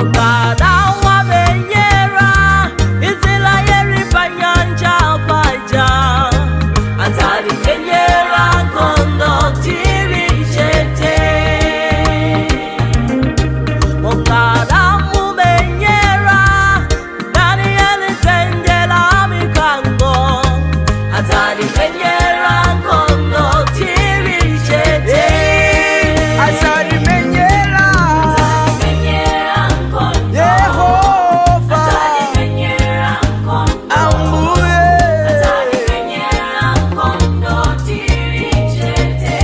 Mongada wamenyera Israeli panyanja paja, azalimenyera nkhondo tili chete. Mongada mumenyera Daniel dzenje la mikango, azalimenyera nkhondo tili chete. Azalimenyera. Azalimenyera nkhondo. Yehova. Azalimenyera nkhondo. Ambuye. Azalimenyera nkhondo tili chete.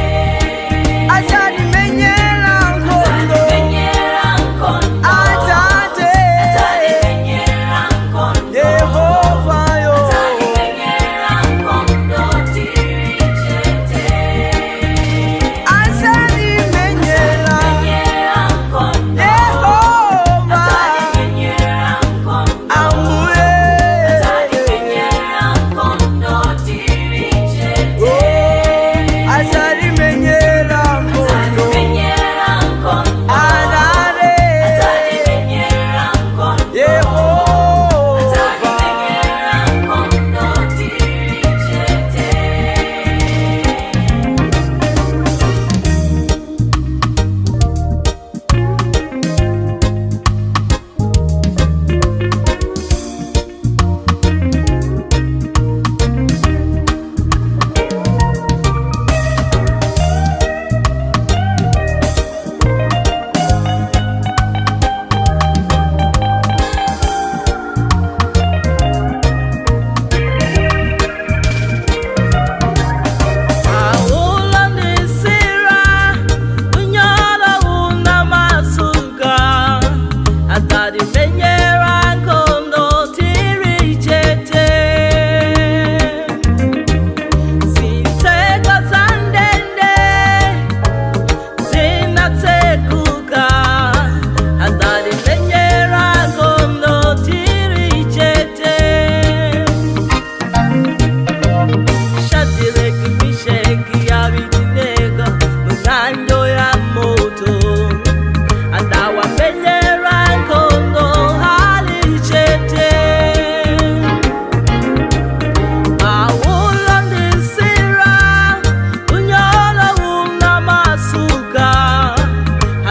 Azalimenyera nkhondo. Azalimenyera nkhondo. Atate. Azalimenyera nkhondo. Yehova yo. Azalimenyera nkhondo tili chete. Azalimenyera. Azalimenyera nkhondo. Yehova. Azalimenyera nkhondo. Ambuye. Azalimenyera nkhondo tili chete. Oh, azalimenyera nkhondo. Azalimenyera nkhondo. Alale. Azalimenyera nkhondo. Yehova. Azalimenyera nkhondo tili chete. Paulo ndi Sila, unyolo unamasuka, atalimenyera nkhondo tili chete. Zitseko za ndende zinatsekuka, atalimenyera nkhondo tili chete. Shadireki, Misheki, Abidinego, mung'anjo ya moto, adawamenyera nkhondo ali chete. Paulo ndi Sila, unyolo unamasuka,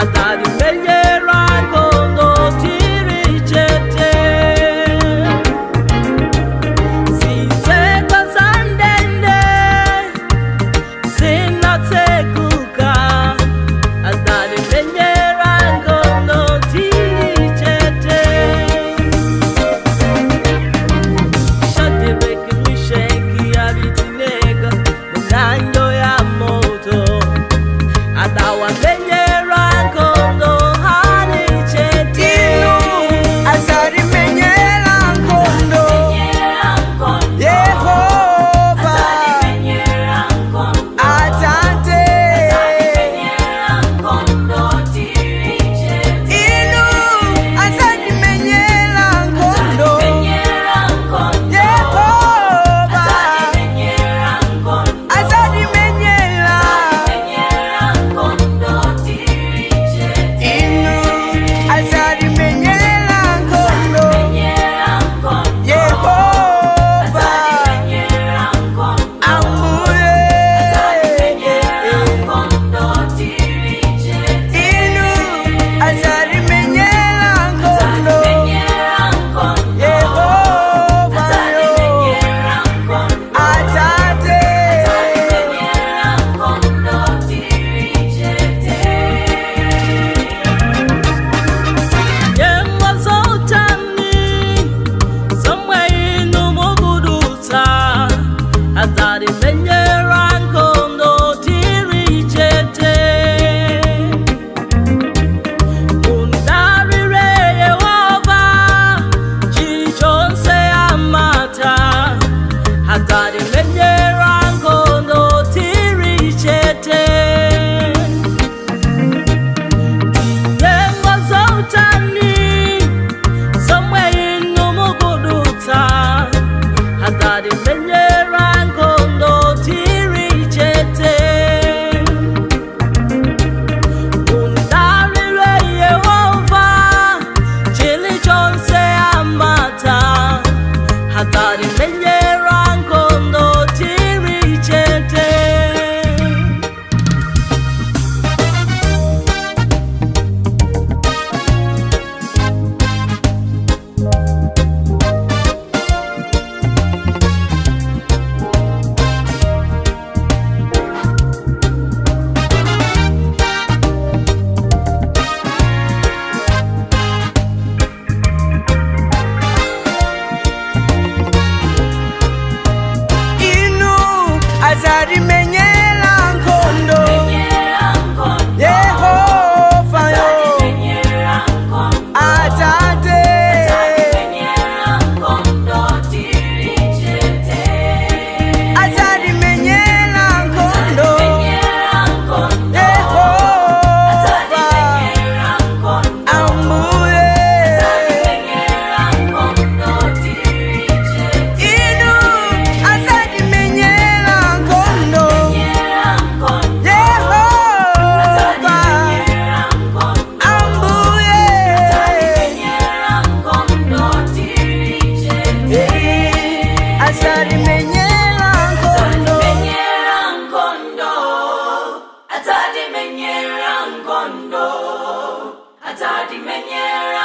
atalimenyera nkhondo tili chete. Zitseko za ndende zinatsekuka, atalimenyera nkhondo tili chete. Shadireki, Misheki, Abidinego, mung'anjo ya moto, adawamenyera nkhondo. Azatimenyera.